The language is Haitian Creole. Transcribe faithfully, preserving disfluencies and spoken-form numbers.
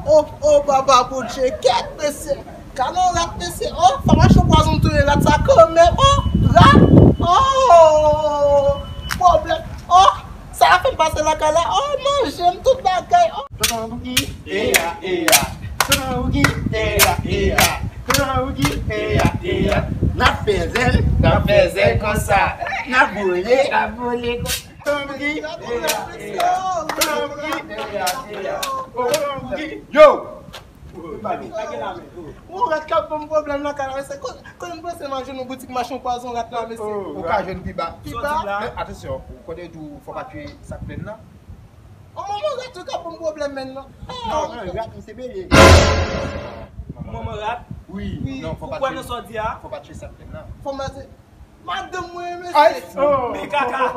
Oh, oh, papa Bondye, kèt mesye. Gade yon rat, mesye. Oh, fò m achte yon pwazon touye rat sa kanmenm. Oh, rat. Oh, pwoblèm. Oh, sa la fè m pase lakay la. Oh, manje m tout bagay. Oh. Tonton Bouki, eya, eya. Tonton Bouki, eya, eya. Tonton Bouki, eya, eya. N ap fè zèl, n ap fè zèl konsa. N ap vole, n ap vole konsa. Tonton Bouki, eya, eya. Tonton Bouki, eya, eya. Tonton Bouki, yo! Yon rat k ap ban m pwoblèm nan kay la, mesye. Ko-, kote m panse m al jwenn yon boutik machann pwazon rat la, mesye? Ou ka jwenn pi ba. Pi ba? Men atansyon, ou konnen tou, fò pa tchwe sak plenn nan. Yon manman rat wi k ap ban m pwoblèm menn nan. Non, non, rat, misye bele. Manman rat? Wi. Non, fò pa tchwe. Ou kwè nan sa w di a? Fò pa tchwe sak plenn nan. Fò m al se madanm mwen, mesye. Ay, oh. Men kaka.